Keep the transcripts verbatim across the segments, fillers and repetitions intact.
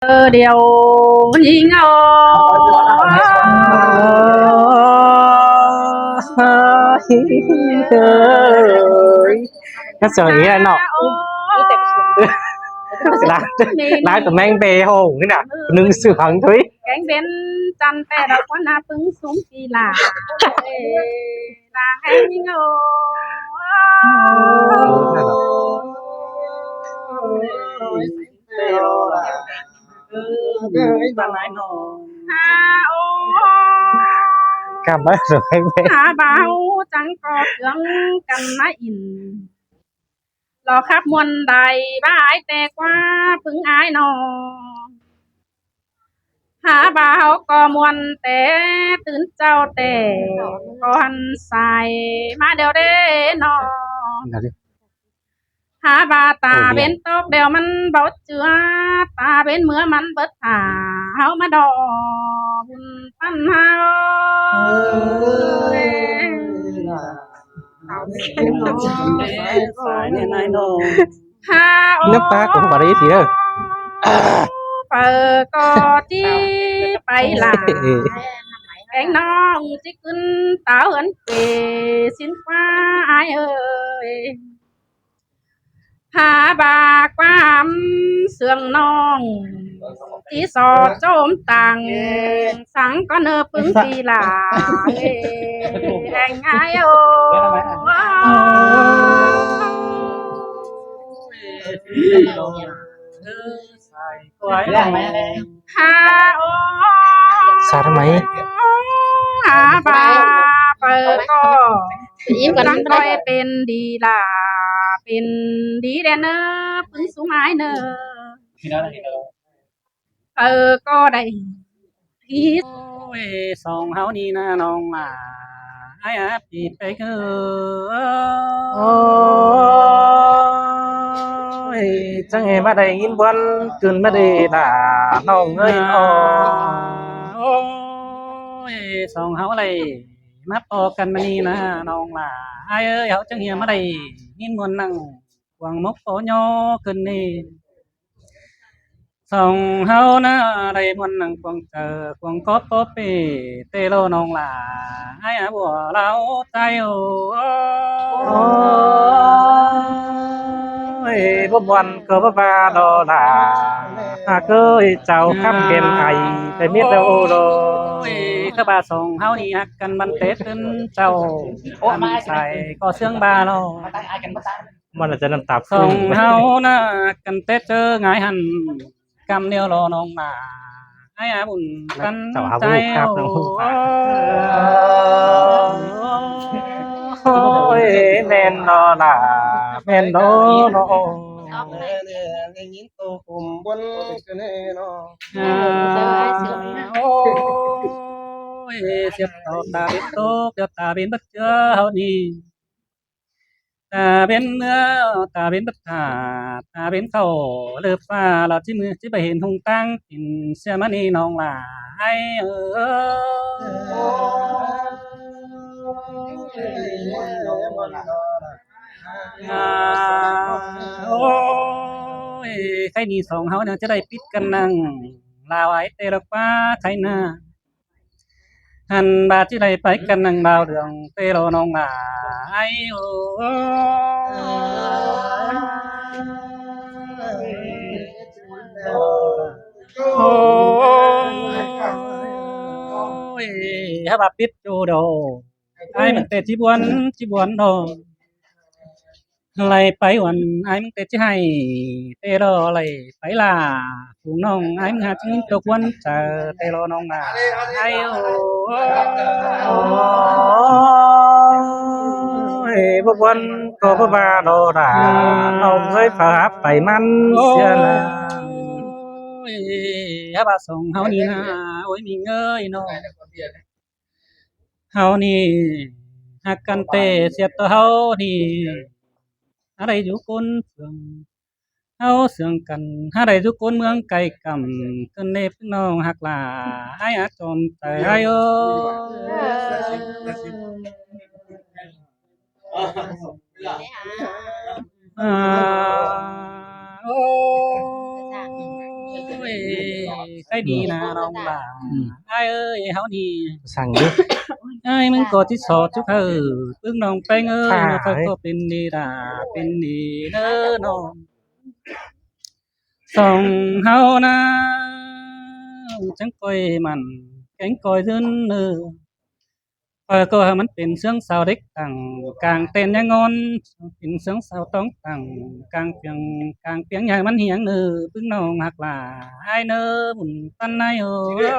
Điêu nhính ơi. Nó sửa ý là nó. Ôi. Lá, lá của meng bê hổ cái nè. Nưng sự hứng thôi. Kéng bên chăn tè đó con nà pứng súng kỳ lạ. Ê, là anh nhính ơi. Cảm ơn rồi anh bé. Hả bảo chẳng có tướng cần nói in. Lo khắp muôn đài ba ai tè qua pứng ai nó. Hả bảo có muôn tè tưn châu tè con sai mà đều đê nó. Hả bà ta bên tốc đều măn báu chứa, ta bên mưa măn bớt thả, háo mà đỏ bùn phân háo. Hả ơ. Nắp ta cũng vào đây thì đó. Phở có tí phải là. Kéng nó chỉ cưng táo ấn quê xin qua ai ơi. Hả bà qua ấm sương nong tí so chôm tàng sáng có nơ pứng gì là anh ai ô. Hả ô. Sao thế mày? Hả bà phở có. Im con coi bên đi là bên đi đen nơ pứng xuống ai nơ. Phở có đây. Ôi, song háo ni na nong mà ai áp đi pe cơ. Ôi, chẳng hề mà đây in buôn cưng mà đây là nong ơi. Ôi, song háo đây. Mắp po căn mà ni na nong là ai ơi háo chẳng hề mà đây in buôn năng quảng mốc po nho cưng ni. Song háo na đây buôn năng quảng chợ quảng cóp po pê tê lô nong là ai á bùa lao tai ô. Ôi, bố buôn cơ bố ba đô là à cơ chào khắp game ai phải biết đâu ô đô. Ôi, các bà song háo ni hắc căn bắn tết cưng chào ăn sai có xương ba lô. Mà là chân tạp song háo na căn tết chớ ngái hẳn cam nêu lo nong mà ai á bùn căn chào háo tai ô. Ôi, men đó là men đó nó. Ôi, siết tàu ta bên tố, ta bên bất chứa háo ni. Ta bên mưa, ta bên bất thả, ta bên khẩu lợp pha, là chứ mưa, chứ bà hên hung tăng, tin xe mà ni nong là ai ơ. À, ôi, khay ni song háo nè, chứ đây pít căn năng, lao ai tê lộc pá, khay na. Hẳn bà chứ đây pá căn năng bao đường tê lô nong mà ai ơ. Ôi, hả bà pít chu đồ. Ai mưng tê chí buôn, chí buôn đồ. Lai pái uôn ai mưng tê chí hay tê lô lai pái là phung nong ai mưng hả chứng tô quân chả tê lô nong là ai ơ. Ôi, bố buôn có bố ba đô đà nong ơi phá hấp pái măn sia là. Ôi, hả bà song háo ni na ôi mi ngơi nong. Háo ni hắc căn tê siết tô háo ni. Hả đây dú côn sương. Háo sương căn hả đây dú côn mương cay cắm cơn nê phước nong hắc là ai á chọn tài ai ơ. À, ôi. Ôi, cái đi nà lòng bà. Ai ơi, háo đi. Sẵn đi. Ai, mưng có tí sọ chút hờ, bưng lòng peng ơi, nó phải có pin đi đà, pin đi nơ nó. Song háo na, chẳng coi mặn, cánh coi dân nơ. Ờ, cô hả, mắn pên sướng sao đích tặng, càng tên nhá ngon, pên sướng sao tóng tặng, càng piêng, càng piêng nhai mắn hiếng nơ, bưng nong hạc là ai nơ, bún tăn nai ơi.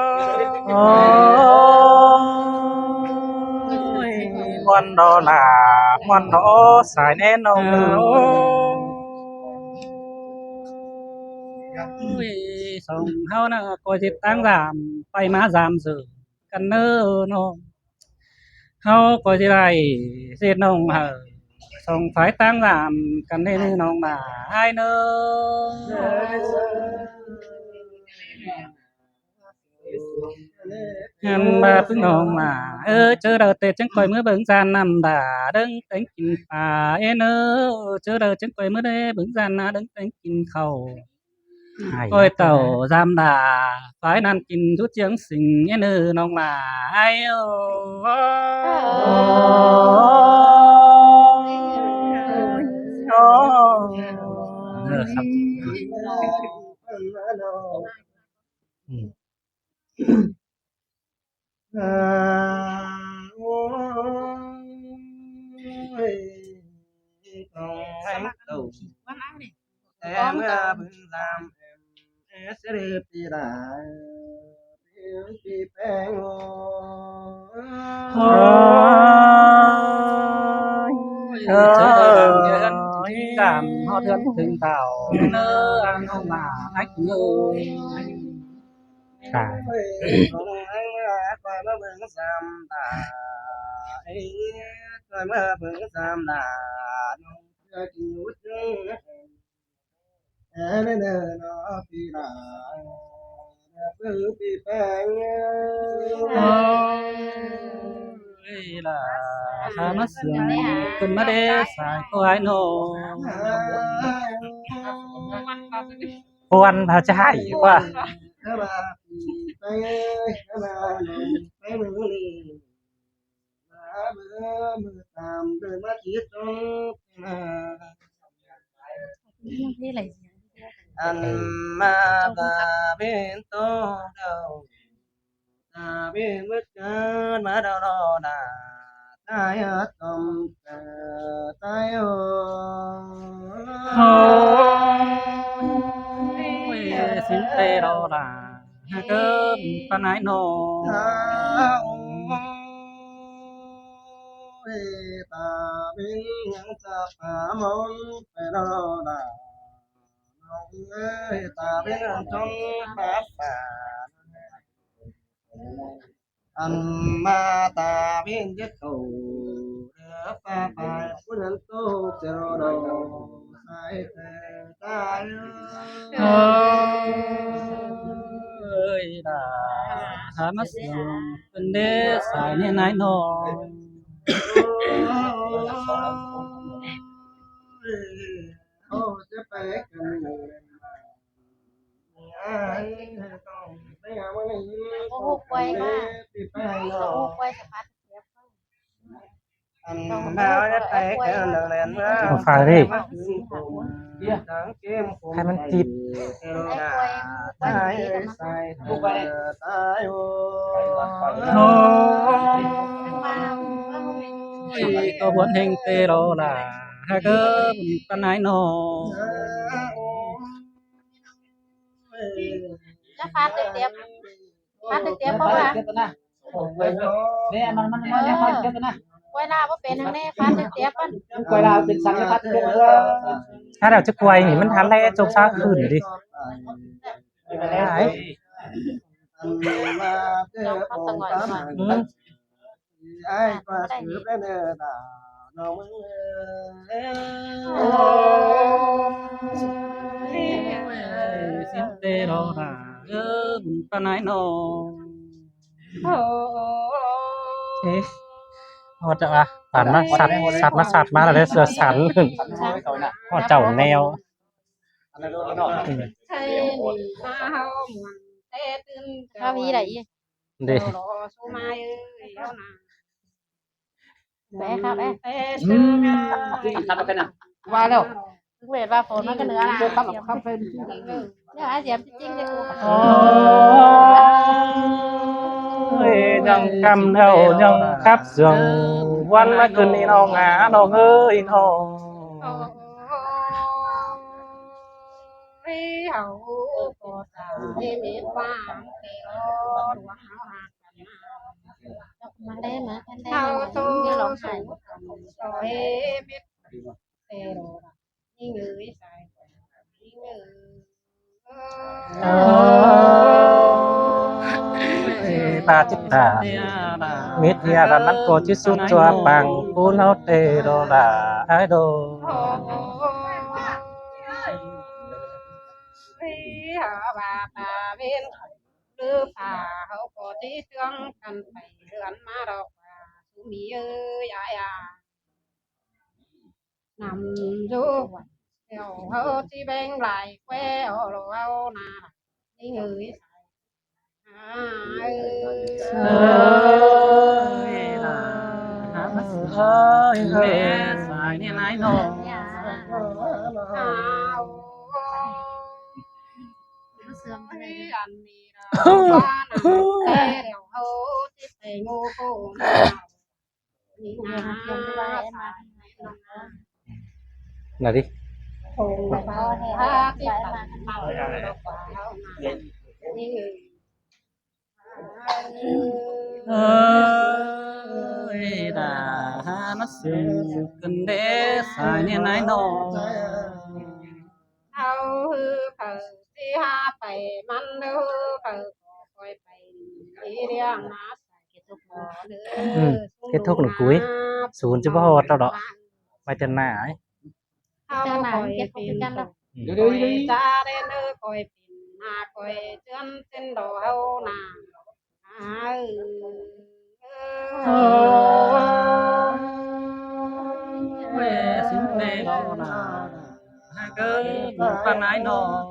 Ôi, muôn đó là, muôn đó sai nén nông nơ. Ôi, song háo na, coi dịp tăng giảm, phải má giảm dự, căn nơ nông. Háo coi dịp lai, dịp nông hả, song phải tăng giảm, căn nơ nông mà, ai nơ. Hăn ba bứng nông mà, ơ, chớ đầu tết chẳng coi mưa bứng gian năm đà, đứng tánh kinh phà, ê nơ, chớ đầu chẳng coi mưa đê bứng gian nà, đứng tánh kinh khẩu. Coi tàu giam đà, phải năn kinh rút chiếng sinh, ê nơ, nông mà, ai ô. Ơ, khắp. Ừ. Em bưng giam em, em sẽ đi đi lại, đi đi peng ô. Ôi, ôi, trời ơi, làm gì hơn, làm họ thân thương tao, nơ, ăn không mà, ách ngơ. Sai. Ôi, là sao nó sướng, cơn mắt đê sai có ai nô. Buôn hả, chứ hay quá. Ăn mà ta bên tô đâu, ta bên mất cơn mà đâu đó đã. Ôi, xin tê đó là cơm pan ái nô. Ôi, ta bên yang sa pa mong pe đó là, ôi, ta bên yang trong pa pa. Ăn mà ta bên giấc khẩu, đứa pha pha, phút nhắn tô, chèo đầu, sai tè tai. Ơi, đã, hả, mắt sương, cơn đế, sai nên ai nô. Ôi, chết tay, cái này. Cô hút quay mà. Cô hút quay sẽ phát trực tiếp không? Không phải đi. Hai mươi kịp. Ôi, có muốn hình tê đó là hai cái con ái nô. Chắc phát trực tiếp. Phát trực tiếp không ạ? Nè, มัน มัน มัน เนี่ย phát trực tiếpนะ Quay lại có bên hàng này phát trực tiếp ăn. Quay lại bên sáng phát trực tiếp. Phát nào chứ quay thì mình thắng đây, chụp sao khử đi. Đấy. Đóng khắp tầng ngoài mà. Ừ. Ai qua sửa cái này là nó mới. Xin tê đó là, ơ, bún pan ái nô. Thế. Họ chào à, phản mà sạt, sạt mà sạt mà là đấy, sửa sẵn. Họ chào neo. Thế thì mà hao muộn thế tưn Khắp ý đảy ý. Đi. Lo su mai ơi, hao nà. Bé khắp ấy. Bé sương à. Khắp cái nào? Qua đâu? Cứ về ba phone nó cái nữa là. Khắp, khắp cái. Nhưng ai dám chứ chinh chứ. Ôi, đang căm đầu đang khắp giường. Quan mà cứ đi nó ngã nó ngơi nó. Ôi, hậu có ta đi mệt vang, cái lo ruột hao hạt. Mà đây mà, cái đây mà, hao tô như lòng hải. Rồi mệt. Tê đồ. Đi ngơi sai. Đi ngơi. Ôi, ta chết ta. Mít hia là nắng cô chứ sút cho bằng phun hao tê đồ là ai đồ. Ôi, hao bà bà bên lư phà hao có tí tương cần phải lươn mà đọc. Su mi ơi, ai à. Nằm du quần, theo hơ chi beng lai que ô lô ao na, đi ngơi sai. Ơi, ơi, ơi, sai ni lai no. Ơi, ăn ni ra, qua na, theo hơ chi beng ô cô na. Nào đi. Ơi, đã hát mắt sương cần để sai nên ai nọ. Hao hư phở si ha pay măn hư phở có coi pay đi riêng mà. Ừ, kết thúc là cuối. Sún chứ bác hò tao đó. Bài trần nạ ấy. Hao coi pin coi cha đến hư coi pin mà coi chân trên đồ hao nà. Ai. Ôi, xin tê lo nà. Hai cái con ai nọ.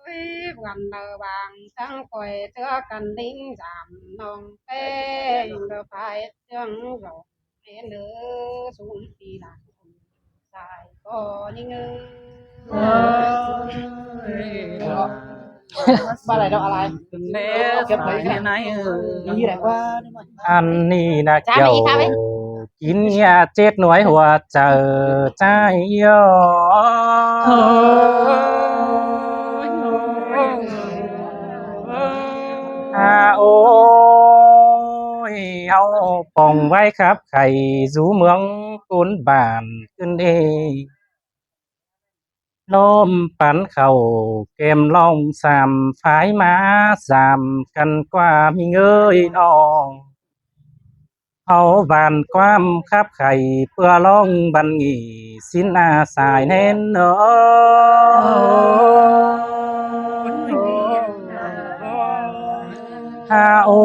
Ôi, vườn nở vàng trắng quầy thưa căn đính giảm nòng tê, ngờ phải trương rộng, nên đỡ xuống tì là sai có những ơi. Ba lại đâu à lại? Kem thấy cái này. Như này qua. Ăn nì nà chả mì kiểu khá đấy. Kín nghe chết nói hùa chở chai yo. À ôi, hao pòng vai khắp khay rú mướng cún bản cún đê. Lôm pắn khẩu kem long sàm phái má sàm căn qua mi ngơi no. Hao bàn quam khắp khay pưa long bàn nghỉ xin a sai nên ơ. Ha ôi,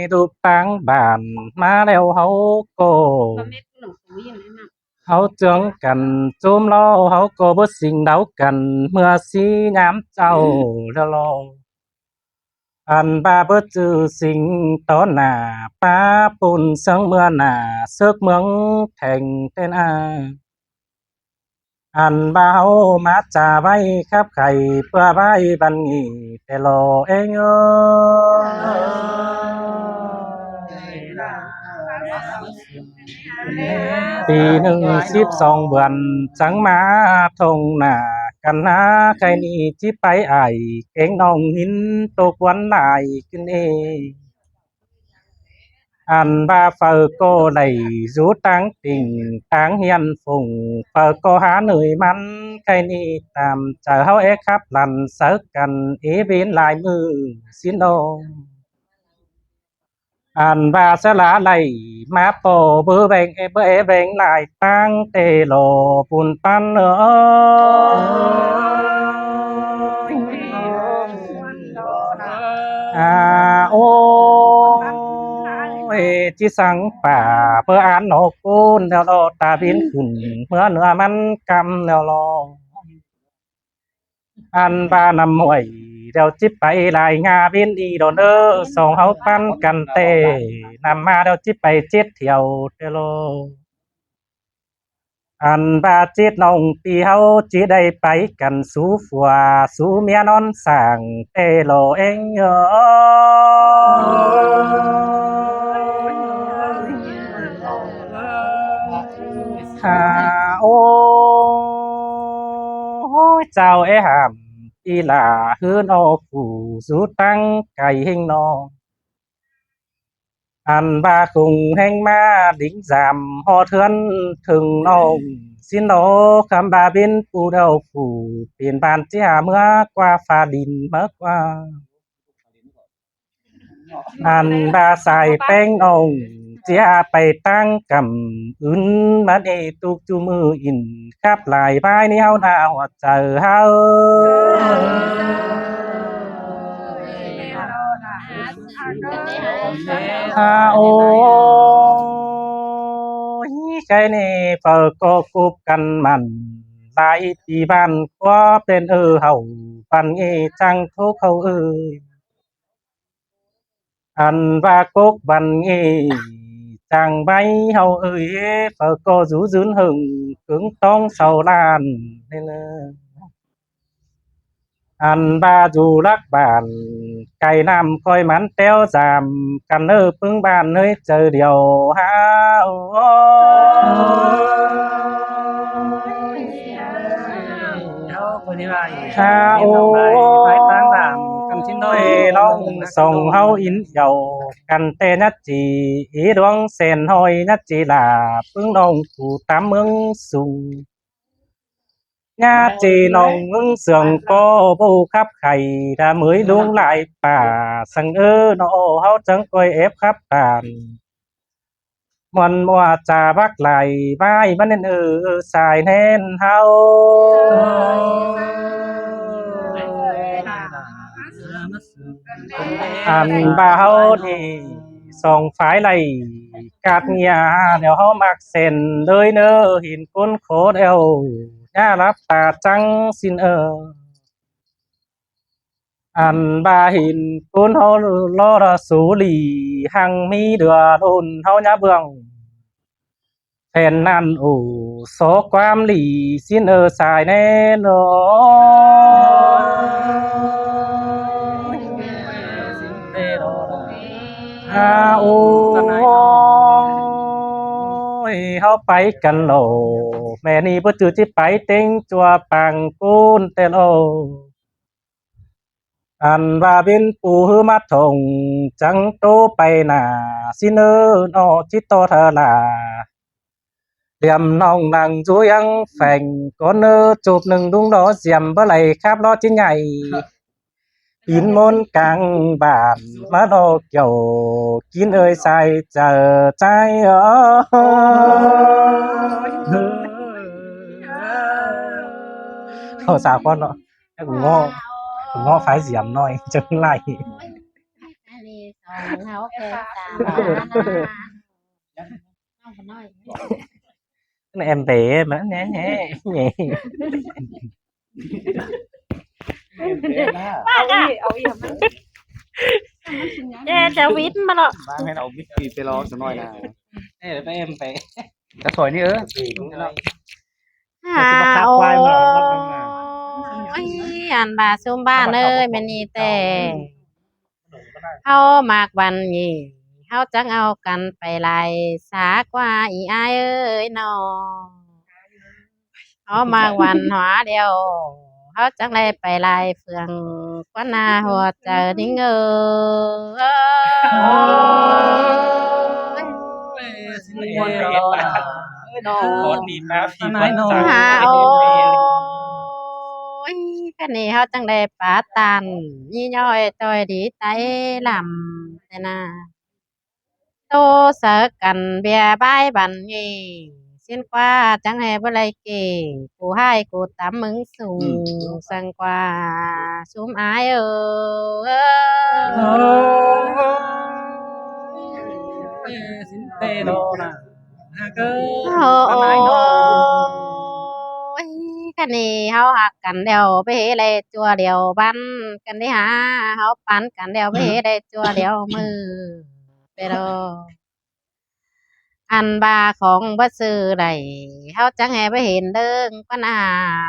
đục táng bản má leo hao cô. Hao chướng căn chôm lo hao cô bớt sinh đáo căn mưa si nhám châu lo lo. Ăn ba bớt chữ sinh tó nà pa pun sớng mưa nà sớc mướng thành tên a. Ăn ba hao má cha vai khắp khay pưa vai bàn nghỉ tê lo eng ơi. Pì nưng síp song bươn chắng má thông nả căn ná khay ni chíp pay ải kéng nong nín tô quán lại kinh ê. Ăn ba phở cô đẩy rú táng tỉnh táng hiền phùng phở cô há nơi mắn khay ni tạm chở hao é khắp lăn sớ căn ế bên lai mư xin ô. Ăn ba sớ lá lầy má pô bơ beng ê bơ ê beng lai táng tê lô bùn păn ơ. À ôi. ꞌchí săng pả ꞌpưa ăn ꞌnọ ꞌcốn ꞌlẹo lo ta bến khửn ꞌmứa ꞌnứa ꞌmắn ꞌcắm ꞌlẹo lo. Ăn ꞌva năm ꞌhuối ꞌlẹo ꞌchí pay lai ꞌnga bến đi đon ớ, song ꞌháu ꞌpắn căn ꞌtẹ năm ꞌmá ꞌlẹo ꞌchí pay chết thiểu ꞌtẹ lo. Ăn ꞌva chết ꞌnọng ꞌpi ꞌháu ꞌchí đảy pay căn sú phua sú ꞌmía ꞌnón sảng ꞌtẹ lo ꞌeng ơ. Hả ôi, chao é hảm ꞌpi lả ꞌhướn ꞌnọ phủ dú ꞌtáng cay ꞌhêng ꞌnọ. Ăn ꞌva khung ꞌhéng ꞌmá đính dam ꞌhọt ꞌhướn thưng ꞌnọng ꞌsịn ꞌnọ, khắm ꞌva bến pu đeo phủ pên ban ꞌchí hả ꞌmứa ꞌquá pha đin ꞌmá ꞌquá. Ăn ꞌva sai ꞌpéng ꞌnọng ꞌchí hả pay ꞌtáng căm ứn ꞌmắn ê ꞌtụ ꞌchu ꞌmự ỉn khắp lai ꞌvái ꞌnị ꞌháu ꞌna ꞌhọt chaư ꞌháu. Hả ôi, cái ꞌnị phaư ꞌcọ cúp căn mẳn lai ꞌpi ꞌván ꞌquá pên ơ ꞌháu ꞌvắn ꞌnị chắng thốc ꞌháu ơi. Ăn ꞌva cốc ꞌvắn ꞌnị chắng ꞌvạy ꞌháu ơi, phaư ꞌcọ dú dưn hưng cứng tóng sau lan. Ăn ꞌva dú lắc bản cay ꞌnặm khỏi mắn ꞌteo dam căn ơ ꞌpứng bản ꞌhới chaư điêu hả ôi. Hả ôi, ꞌnọng song ꞌháu ín dẻo căn ꞌtẹ ꞌnắt ꞌchí ế đuống sen ꞌhọi ꞌnắt ꞌchí lả ꞌpứng ꞌnọng phủ tắm ꞌmướng sung. ꞌNhá ꞌchí ꞌnọng ꞌmướng sương ꞌcọ ꞌvụ khắp khay đa ꞌmới ꞌlung lai pả săng ơ ꞌnọ ꞌháu chắng ꞌcoi ép khắp tản. Muôn ꞌmua cha bác lai ꞌvạy ꞌmắn ên ơ sai ꞌnén ꞌháu. Ăn ꞌva ꞌháu ꞌnị song phái lai cát ꞌnhá ꞌlẹo ꞌháu ꞌmặc sen ꞌlới ꞌnớ hên ꞌcốn khố ꞌlẹo ꞌnhá lắp ta chắng ꞌsịn ơ. Ăn ꞌva hên ꞌcốn ꞌháu ꞌló đa sú lỉ hăng ꞌmí đưa đôn ꞌháu ꞌnhá ꞌvướng. Phen ꞌnặn ổ số ꞌquám lỉ ꞌsịn ơ sai ꞌnén ꞌnọ. Hả ôi, ꞌháu pay căn lo, ꞌmẹ ꞌnị báu chứ ꞌchí pay ꞌtếng ꞌchua pang ꞌcốn ꞌtẹ lo. Ăn ꞌva bến pu ꞌhứ ꞌmá thong chắng ꞌtố pay nả ꞌsịn ơ ꞌnọ ꞌchí ꞌto thơ lả. Liêm ꞌnọng lăng dú ꞌhiếng pheng ꞌcốn ơ chộp ꞌnưng ꞌlung ꞌló diêm báu đảy khắp ꞌló ꞌchí nhảy. Pín ꞌmôn cang bản ꞌmá ꞌló kiẻo kín ơi sai chaư chai ơ. Thôi sao con nó. Chắc cũng ngó, cũng ngó phái diêm nói, chấm lại. Cái này sòng háo kê tả. Nó em bé mà nó nhé nhé, nhé. Âu ih, âu ih hả? Ê, cháu vít mà nó. Ba hên âu vít kì tê lo sơ nói nà. Ê, ba em bé. Cháu sỏi ní ớ. Hả, ôi, ăn bà xung ba nơi mình đi tè. ꞌHáu ꞌmặc ꞌvắn ꞌnị, ꞌháu chắng au căn pay lai xa ꞌquá ꞌnị ải ơi ꞌnọ. ꞌHáu ꞌmặc ꞌvắn hua điêu, ꞌháu chắng đảy pay lai phượng ꞌquá ꞌna hua chaư ꞌnị ơ. Hả ôi, cái ꞌnị ꞌháu chắng đảy pá tản ꞌnị ꞌnhói ꞌtoi đi tai lăm tê na. ꞌTố sáư căn bia bái băn ꞌnị, ꞌsịn ꞌquá chắng ꞌhê báu đảy kể, phủ ꞌhại phủ tắm ꞌmứng sung, săng ꞌquá sum ải ơ. Ôi, khăn ni hảư ꞌhặc căn ꞌlẹo, ꞌpưa ꞌhế ꞌlẹ ꞌchua ꞌlẹo băn căn đi hả, hảư păn căn ꞌlẹo, ꞌpưa ꞌhế ꞌlẹ ꞌchua ꞌlẹo ꞌmự. Pê đô ăn ꞌva khong báu sư đảy, hảư chắng ꞌhế ꞌpưa hên ꞌlớng ꞌpắn hả,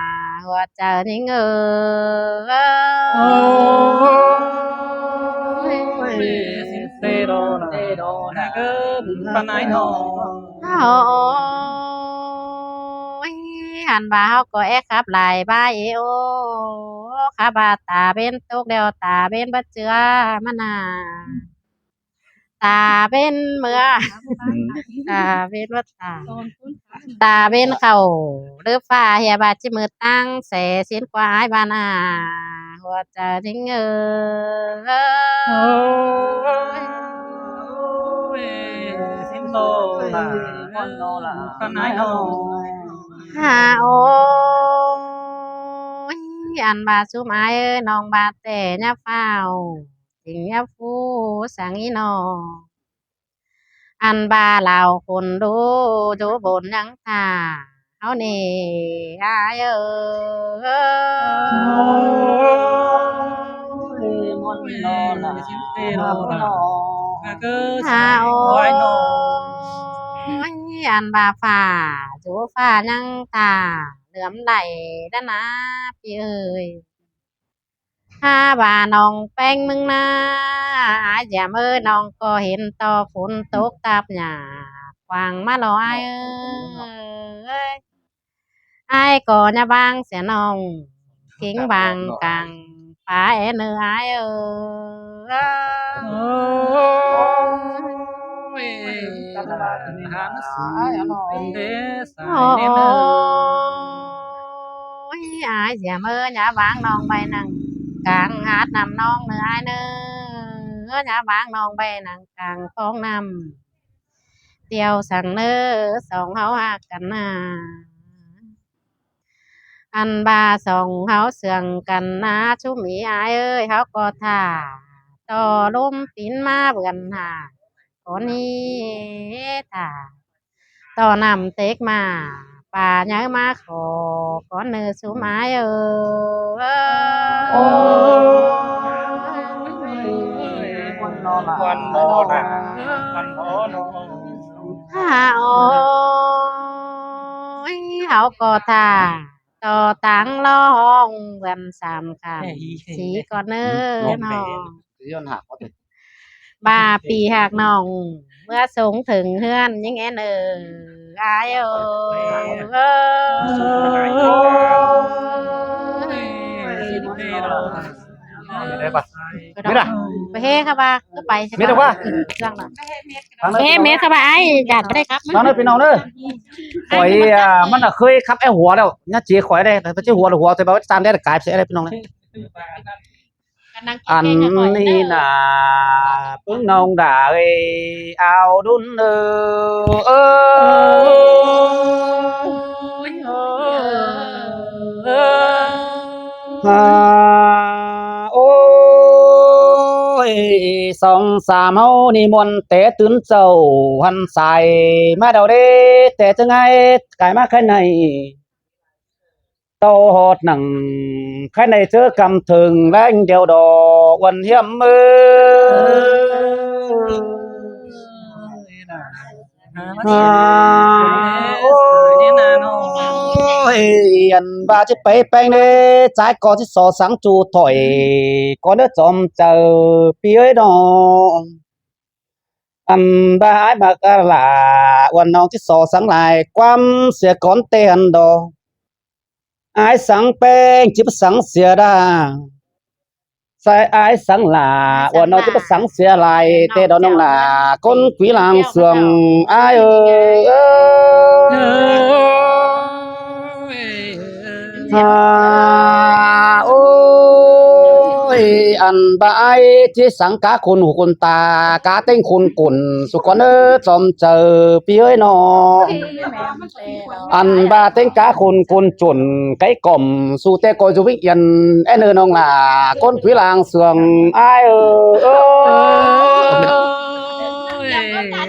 hua chaư ꞌnhính ơi. Ôi, ăn ꞌva hảư ꞌcọ é khắp lai ꞌva ê ô, khắp ꞌva ta bên tốc ꞌlẹo ta bên báu ꞌchưa ꞌmắn hả. Ta bên ꞌmưa, ta bên báu ta, ta bên khảu, ꞌlưp ꞌphạ ꞌhia ꞌva ꞌchí ꞌmự ꞌtáng sẻ ꞌsịn ꞌqua ải ꞌva nả, hua chaư ꞌnhính ơi. Hả ôi, ăn ꞌva ꞌsúm ải ơi, ꞌnọng ꞌva ꞌtẹ ꞌnhá ꞌphạo, chính ꞌnhá ꞌphú săng ꞌnị ꞌnọ. Ăn ꞌva lảo khôn đu, dú bôn ꞌnhắng thả hảư ꞌnị ải ơi. Hả ôi, ăn ꞌva phả, dú phả ꞌnhắng thả, ꞌlưm đảy đa nả ꞌpi ơi. Hả ꞌva ꞌnọng ꞌpéng ꞌmứng ꞌná, ải ꞌdạp ơi, ꞌnọng ꞌcọ hên ꞌto phôn tốc táp nhả quảng ꞌmá lo ải ơi. Ải ꞌcọ ꞌnhá ꞌváng sia ꞌnọng, kính ꞌváng cang phả é ꞌnư ải ơi. Ôi, ải ꞌdạp ơi, ꞌnhá ꞌváng ꞌnọng ꞌvạy nẳng cang ꞌhạt ꞌnặm ꞌnọng ꞌnư ải ꞌnư, ꞌnhá ꞌváng ꞌnọng ꞌvạy nẳng cang khong ꞌnặm. Tiếu săng ꞌnư song hảư ꞌhặc căn nả. Ăn ꞌva song hảư sương căn nả, ꞌsúm ꞌmí ải ơi, hảư ꞌcọ thả ꞌto ꞌlốm pín ꞌmá vươn hả, cón ꞌnị thả ꞌto ꞌnặm tếc ꞌmá, pá nháư ꞌmá khô, cón ꞌnư ꞌsúm ải ơi. Hả ôi, hảư ꞌcọ thả ꞌto táng lo hong vươn sam khảm sí cón ꞌnư ꞌnọng. ꞌVa ꞌpi ꞌhặc ꞌnọng ꞌmứa sống thửng ꞌhướn ꞌnhính é ꞌnư ải ơi. Mết à? Pay ꞌhế khắp ꞌva, cứ pay. Mết à ꞌva? Pay ꞌhế mết khắp ꞌva, ải, dạt pay đảy khắp. Thắng ꞌnớ ꞌpi ꞌnọng ꞌnớ. Khỏi, à, ꞌmắn ꞌnạ khới khắp é hua ꞌlẹo. ꞌNhá ꞌchí khỏi đảy, ta ꞌchí hua ꞌlẹo hua, ꞌtẹ ꞌva chăn đảy, cai pay ꞌsớ đảy ꞌpi ꞌnọng ꞌnớ. Ăn ꞌnị nả ꞌpứng ꞌnọng đả ơi, ao đun ơ. Ơ. Hả ôi, song sam hảư ꞌnị muôn té tứn chảu hăn sai ꞌmá đaư đế, té ꞌchớ ải cai ꞌmá khái nảy. Tâu ꞌhọt nẳng khái nảy ꞌchớ căm thưng ꞌlẹng điêu đo uôn hiêm ơi. Hả ôi, ăn ꞌva ꞌchí pay ꞌpéng đế, ꞌchái ꞌcọ ꞌchí so sắng ꞌchu thỏi, ꞌcọ ꞌnớ chom chaư ꞌpi ơi ꞌnọng. Ăn ꞌva ải ꞌmặc ꞌlạ, uôn ꞌnọng ꞌchí so sắng lai ꞌquám sia cón ꞌtẹ hăn đo. Ải sắng ꞌpéng ꞌchí pá sắng sia đa. Sai ải sắng ꞌlạ, uôn ꞌnọng ꞌchí pá sắng sia lai, ꞌtẹ đo ꞌnọng ꞌlạ, cốn quí lang suông ải ơi. Hả ôi, ăn ꞌva ải ꞌchí sắng cá khôn hủ khôn ta, cá ꞌtếng khôn cổn, su cón ơ chom chaư ꞌpi ơi ꞌnọng. Ăn ꞌva ꞌtếng cá khôn khôn chổn, cáy cỏm, su ꞌtẹ ꞌcọ dú ꞌvính yên, é ꞌnư ꞌnọng ꞌlạ, cốn quí lang suông ải ơi.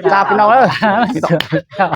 ꞌChạ ꞌpi ꞌnọng ới, ꞌpi ꞌnọng.